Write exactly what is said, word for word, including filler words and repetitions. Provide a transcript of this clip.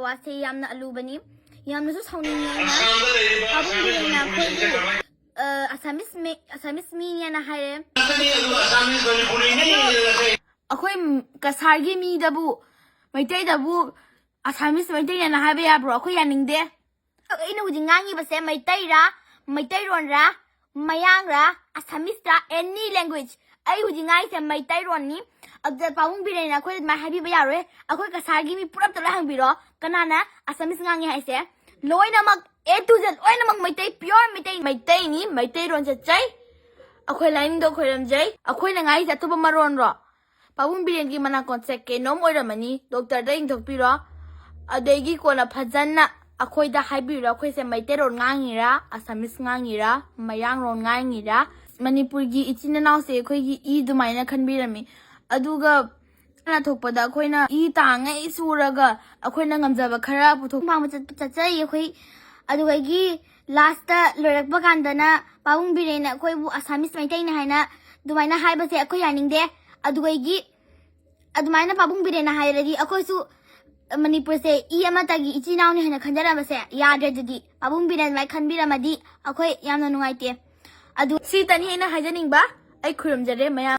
ꯋꯥꯁꯦ ꯌꯥꯝꯅ ꯑꯂꯨꯕꯅꯤ꯫ ꯌꯥꯝꯅꯁꯨ ꯁꯥꯎꯅꯤꯡꯉꯦ ꯑꯩꯅ꯫ ꯄꯥꯕꯨꯡ ꯕꯤꯔꯦꯟꯅ ꯑꯩꯈꯣꯏꯕꯨ, ꯑ, ꯑꯁꯥꯃꯤꯁ ꯃꯤ-, ꯑꯁꯥꯃꯤꯁ ꯃꯤꯅꯦꯅ ꯍꯥꯏꯔꯦ꯫ ꯑꯩꯈꯣꯏ ꯀꯁꯥꯔꯒꯤ ꯃꯤꯗꯕꯨ, ꯃꯩꯇꯩꯗꯕꯨ ꯑꯁꯥꯃꯤꯁ ꯃꯩꯇꯩꯅꯦꯅ ꯍꯥꯏꯕ ꯌꯥꯕ꯭ꯔꯣ? ꯑꯩꯈꯣꯏ ꯌꯥꯅꯤꯡꯗꯦ꯫ ꯑꯩꯅ ꯍꯧꯖꯤꯛ ꯉꯥꯡꯉꯤꯕꯁꯦ ꯃꯩꯇꯩꯔꯥ, ꯃꯩꯇꯩꯔꯣꯟꯔꯥ, ꯃꯌꯥꯡꯔꯥ, ꯑꯁꯥꯃꯤꯁꯔꯥ, any language꯫ ꯑꯩ ꯍꯧꯖꯤꯛ ꯉꯥꯡꯉꯤꯁꯦ ꯃꯩꯇꯩꯔꯣꯟꯅꯤ꯫ ꯑꯗꯨꯗ ꯄꯥꯕꯨꯡ ꯕꯤꯔꯦꯟꯅ ꯑꯩꯈꯣꯏꯗ ꯑꯗꯨꯃꯥꯏꯅ ꯍꯥꯏꯕꯤꯕ ꯌꯥꯔꯣꯏ꯫ ꯑꯩꯈꯣꯏ ꯀꯁꯥꯔꯒꯤ ꯃꯤ ꯄꯨꯂꯞꯇ ꯂꯣꯏ ꯍꯪꯕꯤꯔꯣ, ꯀꯅꯥꯅ ꯑꯁꯥꯃꯤꯁ ꯉꯥꯡꯉꯤ ꯍꯥꯏꯁꯦ? ꯂꯣꯏꯅꯃꯛ, A to Z, ꯂꯣꯏꯅꯃꯛ ꯃꯩꯇꯩ, pure ꯃꯩꯇꯩ, ꯃꯩꯇꯩꯅꯤ, ꯃꯩꯇꯩꯔꯣꯟ ꯆꯠꯆꯩ꯫ ꯑꯩꯈꯣꯏ ꯂꯥꯏꯅꯤꯡꯗꯣ ꯈꯣꯏꯔꯝꯖꯩ꯫ ꯑꯩꯈꯣꯏꯅ ꯉꯥꯡꯉꯤꯁꯦ ꯑꯇꯣꯞꯄ ꯃꯔꯣꯟꯔꯣ? ꯄꯥꯕꯨꯡ ꯕꯤꯔꯦꯟꯒꯤ ꯃꯅꯥꯀꯣꯟꯁꯦ ꯀꯩꯅꯣꯝ ꯑꯣꯏꯔꯝꯃꯅꯤ, ꯗꯣꯛꯇꯔꯗ ꯌꯦꯡꯊꯣꯛꯄꯤꯔꯣ꯫ ꯑꯗꯒꯤ ꯀꯣꯟꯅ ꯐꯖꯅ ꯑꯩꯈꯣꯏꯗ ꯍꯥꯏꯕꯤꯔꯣ, ꯑꯩꯈꯣꯏꯁꯦ ꯃꯩꯇꯩꯔꯣꯟ ꯉꯥꯡꯉꯤꯔꯥ, ꯑꯁꯥꯃꯤꯁ ꯉꯥꯡꯉꯤꯔꯥ, ꯃꯌꯥꯡꯂꯣꯟ ꯉꯥꯡꯉꯤꯔꯥ? ꯃꯅꯤꯄꯨꯔꯒꯤ ꯏꯆꯤꯟ ꯏꯅꯥꯎꯁꯦ ꯑꯩꯈꯣꯏꯒꯤ ꯏ ꯑꯗꯨꯃꯥꯏꯅ ꯈꯟꯕꯤꯔꯝꯃꯤ꯫ ꯑꯗꯨꯒ ꯊꯣꯛꯄꯗ ꯑꯩꯈꯣꯏꯅ ꯏ ꯇꯥꯡꯉꯩ ꯁꯨꯔꯒ ꯑꯩꯈꯣꯏꯅ ꯉꯝꯖꯕ ꯈꯔ ꯄꯨꯊꯣꯛ ꯄꯥꯡꯕ ꯆꯠ-, ꯆꯠꯆꯩ ꯑꯩꯈꯣꯏ꯫ ꯑꯗꯨꯗꯒꯤ ꯂꯥꯁꯇ ꯂꯣꯏꯔꯛꯄ ꯀꯥꯟꯗꯅ ꯄꯥꯕꯨꯡ ꯕꯤꯔꯦꯟꯅ ꯑꯩꯈꯣꯏꯕꯨ ꯑꯁꯥꯃꯤꯁ ꯃꯩꯇꯩꯅꯤ ꯍꯥꯏꯅ ꯑꯗꯨꯃꯥꯏꯅ ꯍꯥꯏꯕꯁꯦ ꯑꯩꯈꯣꯏ ꯌꯥꯅꯤꯡꯗꯦ꯫ ꯑꯗꯨꯗꯒꯤ ꯑꯗꯨꯃꯥꯏꯅ ꯄꯥꯕꯨꯡ ꯕꯤꯔꯦꯟꯅ ꯍꯥꯏꯔꯗꯤ ꯑꯩꯈꯣꯏꯁꯨ ꯃꯅꯤꯄꯨꯔꯁꯦ ꯏ ꯑꯃꯠꯇꯒꯤ ꯏꯆꯤꯜ ꯏꯅꯥꯎꯅꯤ ꯍꯥꯏꯅ ꯈꯟꯖꯔꯝꯕꯁꯦ ꯌꯥꯗ꯭ꯔꯦ꯫ ꯑꯗꯨꯗꯤ ꯄꯥꯕꯨꯡ ꯕꯤꯔꯦꯟ ꯑꯗꯨꯃꯥꯏꯅ ꯈꯟꯕꯤꯔꯝꯃꯗꯤ ꯑꯩꯈꯣꯏ ꯌꯥꯝꯅ ꯅꯨꯡꯉꯥꯏꯇꯦ꯫ ꯑꯗꯨ ꯁꯤꯇꯅꯤ ꯑꯩꯅ ꯍꯥꯏꯖꯅꯤꯡꯕ꯫ ꯑꯩ ꯈꯨꯔꯨꯝꯖꯔꯦ ꯃꯌꯥꯝ꯫